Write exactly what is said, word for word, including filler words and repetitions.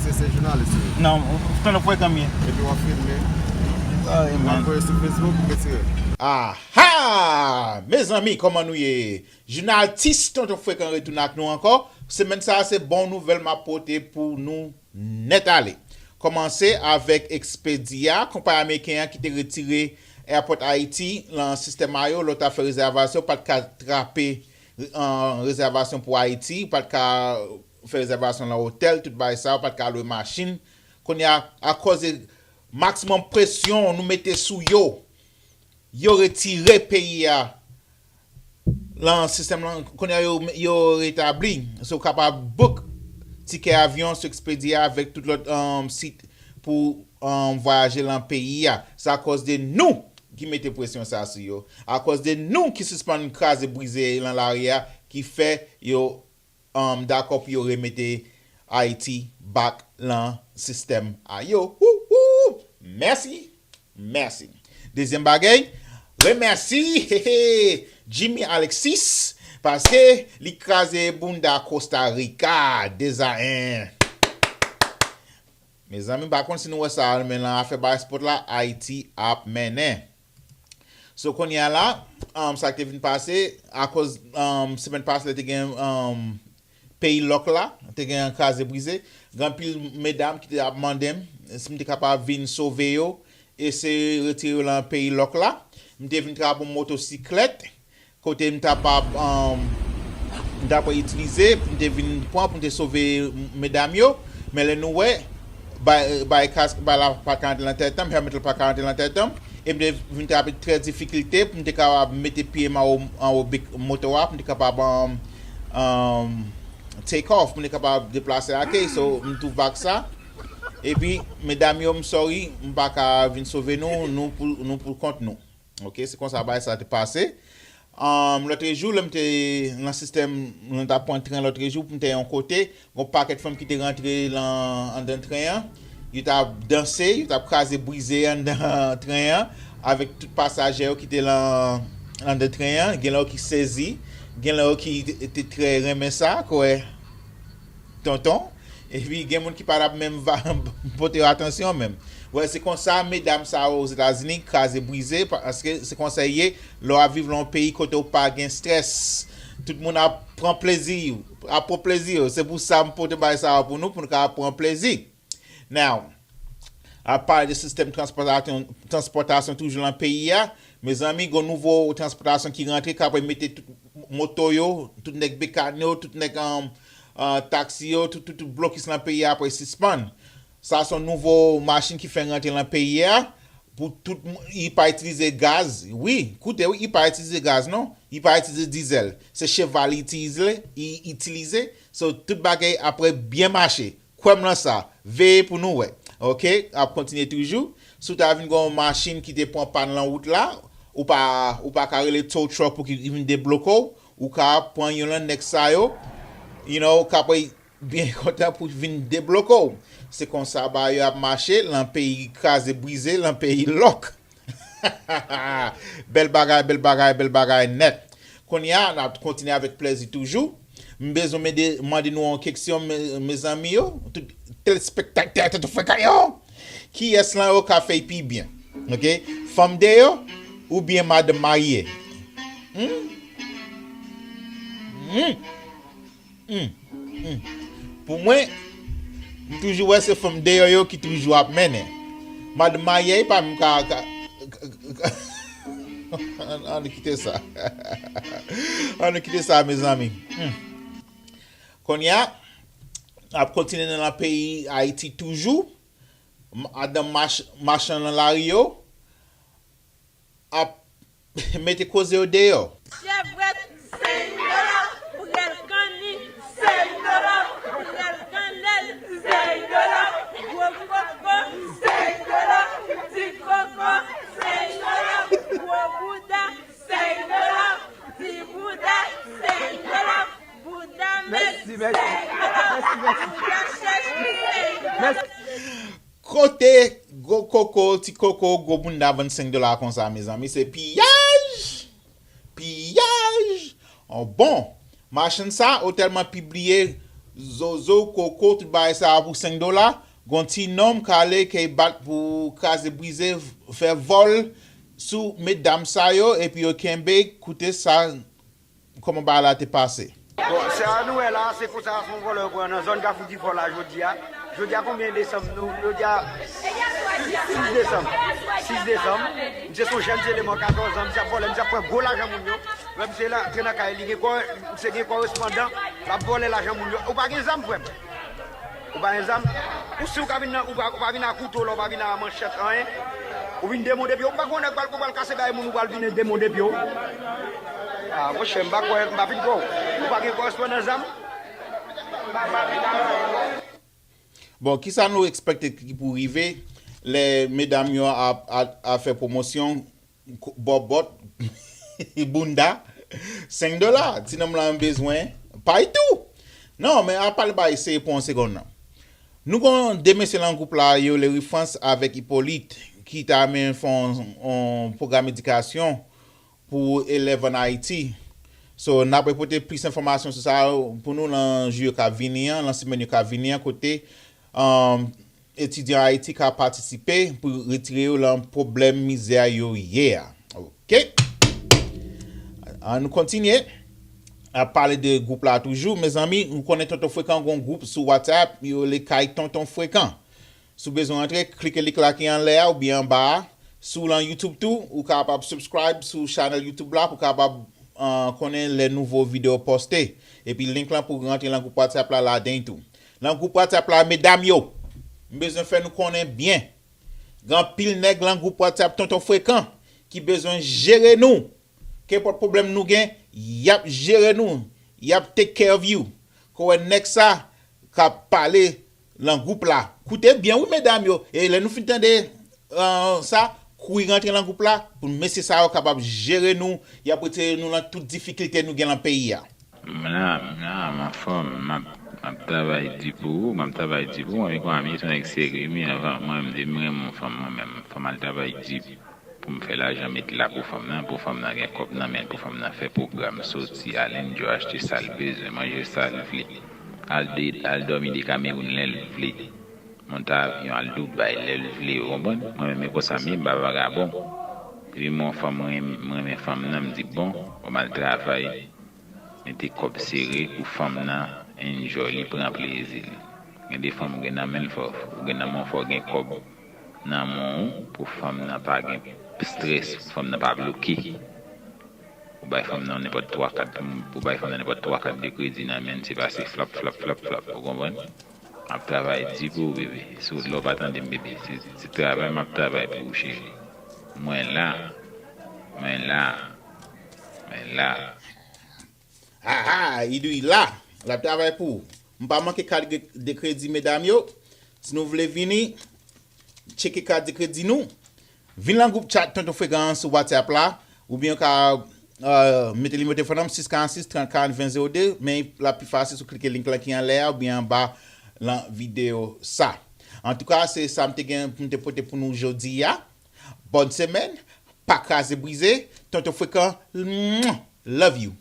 Se, se jounalis ou ye? Non, tonton frekan m ye. Epi w ap filme? Ay, w ap voye sou Facebook, ou retire? Aha! Mezanmi, kòman nou ye? Jounalis tonton frekan retounen ak nou ankò. Semèn sa a, se bon nouvèl m ap pote pou nou nèt ale. Kòmanse avèk Expedia, konpayi ameriken an ki te retire Airport Haiti lan sistèm a yo, lè w ta fè rezèvasyon, ou pa t ka trape, an, rezèvasyon pou Ayiti, ou pa t ka fè rezèvasyon lan otèl, tout bagay sa, ou pa t ka lwe machin. Kounye a, akòz de maksimòm presyon nou mete sou yo, yo retire peyi a lan sistèm lan, kounye a yo, yo retabli. So, w kapab book tikè avyon sou Expedia avèk tout lòt, um, sit pou, um, vwayaje lan peyi a. Se akòz de nou ki mete presyon sa sou yo. Akòz de nou ki sispann kraze brize lan lari a, ki fè yo, um, dakò pou yo remete Ayiti back lan sistèm a yo. Wou, wou! Mèsi! Mèsi. Dezyèm bagay, remèsi, he, he, Jimmy Alexis, paske li kraze bounda Costa Rica, de a en. Mezanmi, m pa konn si nou wè sa, men lan afè bay spòt la, Ayiti ap mennen. So, kounye a la, um, sa ki te vin pase, akòz, um, semèn pase, te gen, um, peyi lòk la, te gen kraze brize. Gen anpil medam ki te ap mande m si m te kapab vin sove yo, eseye retire yo lan peyi lòk la. M te vin travay pou motosiklèt, kote m t ap, um, m t ap itilize, pou m te vin pran, pou m te sove medam yo. Men lè nou wè, bay, bay kas, bay la pa ka rantre lan tèt an, hèlmèt la pa ka rantre lan tèt an. E m te vin trape trè difikilte pou m te kapab mete pye m anwo, anwo bik moto a, pou m te kapab, um, um, take off, pou m te kapab deplase ake. So, m twouve ak sa. Epi, medam yo, m sorry, m pa ka vin sove nou, nou pou, nou pou kont nou. Ok, se konsa bagay sa te pase. Um, lòtrejou, lè m te lan sistèm, lè m t ap pran tren lòtrejou, pou m te yon kote, gon pakèt fanm ki te rantre lan, anndan tren an. Yo t ap danse, yo t ap kraze brize anndan tren an, avèk tout pasaje yo ki te lan, anndan tren an. Gen lè yo ki sezi, gen lè yo ki te, te trè renmen sa, kwè. Tonton. Epi gen moun ki pa t ap menm va, pote yo atansyon menm. Wè, se konsa medam sa yo Ozetazini kraze brize, paske se konsa l ye, lè w ap viv lan yon peyi kote w pa gen strès. Tout moun ap pran plezi, ap pran plezi yo. Se pou sa m pote bagay sa yo pou nou, pou nou ka pran plezi. Now, ap pale de sistèm transpòtasyon, transpòtasyon toujou lan peyi a. Mezanmi, gon nouvo transpòtasyon ki rantre, k ap mete tout moto yo, tout nèg bekàn yo, tout nèg, um, uh, taksi yo, tout, tout, tout blokis lan peyi a apre sispann. Sa se yon nouvo machin ki fè rantre lan peyi a. Pou tout moun, li pa itilize gaz. Wi, koute, wi, li pa itilize gaz, non. Li pa itilize dizèl. Se cheval li itilize, li itilize. So, tout bagay apre byen mache. Kwè m lan sa. Veye pou nou wè. Ok? Ap kontinye toujou. Si w ta vin gen yon machin ki te pran pàn lan wout la, ou pa, ou pa ka rele tow truck pou ki vin debloke w. Ou ka pran yon lan nèg sa yo, you know, k ap byen kontan pou vin debloke w. Se konsa bagay yo ap mache lan peyi kraze brize, lan peyi lòk. Bèl bagay, bèl bagay, bèl bagay nèt. Kounye a, n ap kontinye avèk plezi toujou. M bezwen mande, mande nou yon keksyon, me, mezanmi yo, tout telespektatè, tout frekan yo. Kiyès lan yo ka fè l pi byen? Ok? Fanm deyò oubyen madanm marye? Hmm? Hmm. Hmm. Hmm. Pou mwen, m toujou wè se fanm deyò yo ki toujou ap mennen. Madanm marye pa menm ka, ka, ka, ka, ann, ann kite sa. Ann kite sa, mezanmi. Hmm. Kounye a, n ap kontinye nan peyi Ayiti toujou. M-, adan mach-, machann nan lari yo ap mete koze yo deyò. Chevrèt, senk dola, prèl kanni, senk dola, prèl kannèl, senk dola, gwo koko, senk dola, ti koko, senk dola, gwo bouda, senk dola, ti bouda, senk dola, bouda mèg, senk dola, bouda chèch, senk dola. Kote gwo koko, ti koko, gwo bounda vann senk dola konsa, mezanmi? Se piyaj! Piyaj! Oh, bon, machann sa, ou tèlman pibliye Zozo, koko, tout bagay sa a pou senk dola. Gon ti nonm k ale, k al bat pou kraze brize, fè vòl sou medam sa yo, epi yo kenbe, koute sa, kòman bagay la te pase. Bon, sa nou wè la, se konsa, se yon vòlè yo pran nan zòn Kafou Difò la jodi a. Jodi a konbyen desanm nou? Jodi a sis desanm. Sis desanm. Misye se yon jèn eleman, katòz an, misye ap vòlè, misye ap pran gwo lajan moun yo. Lè misye la antre nan kay li, gen kò, misye gen kòrespondan, l ap vòlè lajan moun yo. Ou pa gen zam, frè m? Ou pa gen zam? Ou si ou ka vin nan, ou pa, ou pa vin ak kouto la, ou pa vin ak manchèt, anyen. Ou vin demonde pye w. M pa konnen, pral, pral kase bay moun, ou pral vin demonde pye w. Ah, monchè, m pa kwè, m pa fin kwè w. Ou pa gen kòrespondan zam? Bon, kisa nou ekspekte ki pou rive lè medam yo ap, ap, ap fè pwomosyon, bòbòt, bounda, senk dola, ti nonm lan bezwen pay tou. Non, men a pale bay serye pou yon segonn nan. Nou gon de mesye lan gwoup la, yo, Lerifrans avèk Ipolit, ki ta men fè yon, yon pwogram edikasyon pou elèv ann Ayiti. So, n ap repote plis enfòmasyon sou sa pou nou lan jou yo k ap vini an, lan semèn yo k ap vini an, kote, um, etidyan Ayiti ka patisipe pou retire yo lan pwoblèm mizè yo ye a. Oke. An nou kontinye ap pale de gwoup la toujou. Mezanmi, ou konnen Tonton Frekan gon gwoup sou WhatsApp, yo rele Kay Tonton Frekan. Si w bezwen antre, klike link la ki anlè a oubyen anba a. Si w lan YouTube tou, ou kapab subscribe sou channel YouTube la pou w kapab, uh, konnen lè nouvo videyo poste. Epi link lan pou rantre lan gwoup WhatsApp la ladan tou. Lan gwoup WhatsApp la, medam yo, m bezwen fè nou konnen byen. Gen anpil nèg lan gwoup WhatsApp Tonton Frekan ki bezwen jere nou. Kenpòt pwoblèm nou gen, y ap jere nou. Y ap take care of you. Kò wè nèg sa k ap pale lan gwoup la. Koute byen wi, medam yo. E lè nou fin tande, uh, sa, kouri rantre lan gwoup la pou mesye sa yo kapab jere nou. Y ap retire nou lan tout difikilte nou gen lan peyi a. M la, m la, m anfòm, m ap, m ap travay di pou ou, m ap travay di pou ou, mwen, mwen, mwen se yon nèg serye, men anvan, mwen, m te, m renmen yon fanm, mwen menm, fò m al travay di pou m fè lajan, met la pou fanm nan, pou fanm nan gen kòb nan men l, pou fanm nan fè pwogram, soti, al enjoy, achte sa l bezwen, manje sa l vle, al de, al dòmi de Kamewoun lè l vle, monte avyon, al Dubai lè l vle, ou konprann? Mwen menm, e konsa m ye, m pa vagabon. Epi mwen, yon fanm, mwen renmen, mwen renmen fanm nan, m di, bon, fò m al travay, mete kòb sere pou fanm nan enjoy li, pran plezi li. Gen de fanm ou gen nan men l, fò, ou gen nan men w, fò w gen kòb nan men w pou fanm nan pa gen strès, pou fanm nan pa bloke. Ou bay fanm nan nenpòt twa, kat, ou bay fanm nan nenpòt twa, kat de kredi nan men l, se pase flap, flap, flap, flap, ou konprann? M ap travay di pou ou, bebe. Si w, lè w pa tande m, bebe, se, se travay m ap travay pou ou, cheri. Mwen la. Mwen la. Mwen la. Ah, ah, Idou la. L ap travay pou ou. M pa manke kat de kredi, medam yo. Si nou vle vini, tcheke kat de kredi nou. Vin lan gwoup chat Tonton Frekan an sou WhatsApp la, oubyen w ka, euh, mete nimewo telefòn nan, sis karant sis, trant, karant, ven, zewo de, men l ap pi fasil si w klike link lan ki anlè a oubyen anba lan videyo sa. Antouka, se sa m te gen pou m te pote pou nou jodi a. Bòn semèn, pa kraze brize, Tonton Frekan, love you.